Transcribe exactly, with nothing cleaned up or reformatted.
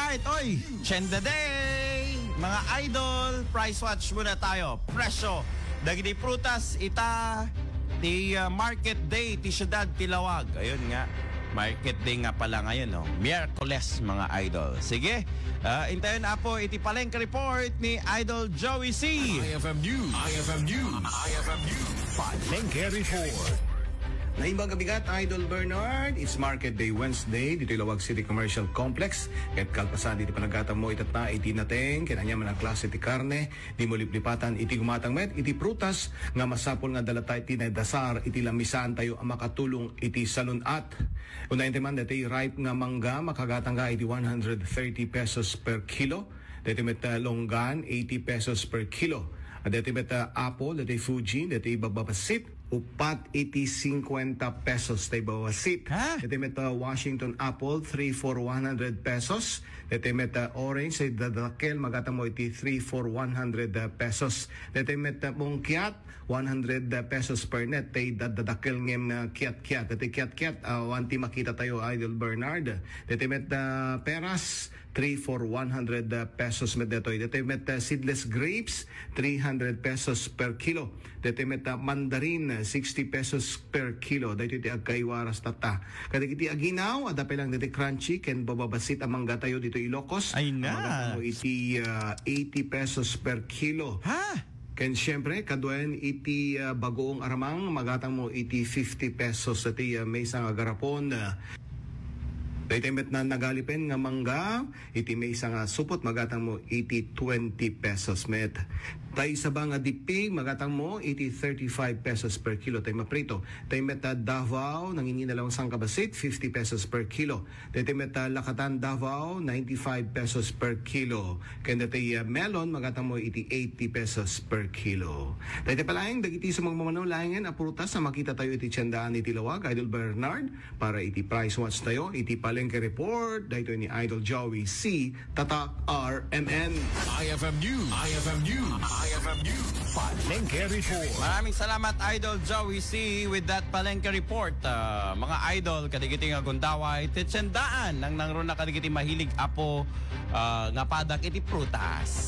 Alright, oy, Tienda Day, mga idol, price watch muna tayo. Presyo dagiti prutas ita ti, ah, market day ti siudad ti Laoag. Ayun nga, market day nga pala ngayon, no? Miyerkules, mga idol. Sige, ah, intayon, Apo, iti Palengke Report ni Idol Joey C. I F M News. I F M News. I F M News. Palengke Report. Naimbag a bigat, Idol Bernard. It's Market Day Wednesday ditoy Laoag City Commercial Complex. Ket kalpasan iti panaggatam mo itatta iti nateng ken aniaman a klase ti karne, dimo liplipatan iti gumatang met iti prutas nga masapul nga adda latta iti naidasar iti lamisaantayo a makatulong iti salun-at. Unayen ti man, daytoy ripe nga mangga, makagatangga iti one hundred thirty pesos per kilo. Daytoy met, ah, longgan, eighty pesos per kilo. Daytoy met, ah, apple, daytoy Fuji, daytoy babasit, upat iti cincuenta pesos tay babasit. Ha? Daytoy met, ah, Washington apple, three for one hundred pesos. Daytoy met, ah, orange, tay dadakkel, magatang mo iti three for one hundred, ah, pesos. Daytoy met, ah, mungkiat, one hundred pesos per net, tay dadadakkel ngem, ah, kiat-kiat. Daytoy kiat-kiat, ah, awan ti makita tayo, Idol Bernard. Daytoy met, ah, peras, three for one hundred, ah, pesos met daytoy. Daytoy met, ah, seedless grapes, three hundred pesos per kilo. Daytoy met, ah, mandarin, ah, sixty pesos per kilo. Daytoy ti agkaiwaras tatta. Kadagiti aginaw, adda pay lang daytoy crunchy ken babasit a mangga tayo ditoy Ilocos. Ay na. Magatang mo iti, ah, eighty pesos per kilo. Ha? Ken siyempre, kaduayen iti, ah, bagoong aramang, magatang mo iti fifty pesos iti, ah, maysa nga garapon. Daytoy met na nagalipen nga mangga, iti maysa nga supot, magatang mo iti twenty pesos met. Tay saba nga dippig, magatang mo iti thirty-five pesos per kilo, tay maprito. Tay met a Davao, nanginginalaw sangkabasit, fifty pesos per kilo. Daytoy met a Lakatan Davao, ninety-five pesos per kilo. Ken daytoy, ah, melon, magatang mo iti eighty pesos per kilo. Daytoy pay laeng dagiti sumagmamano laengen a prutas a makita tayo iti tiendaan iti Laoag, Idol Bernard, para iti price watch tayo, iti Palengke Report, daytoy ni Idol Joey C. Tatak R M N. I F M News. I F M News. I F M News. Palengke Report. Maraming salamat, Idol Joey C, with that Palengke Report. Ah, mga idol, kadagiti nga gundaway, ti tiendaan, nangnangruna kadagiti mahilig apo, ah, nga padak iti prutas.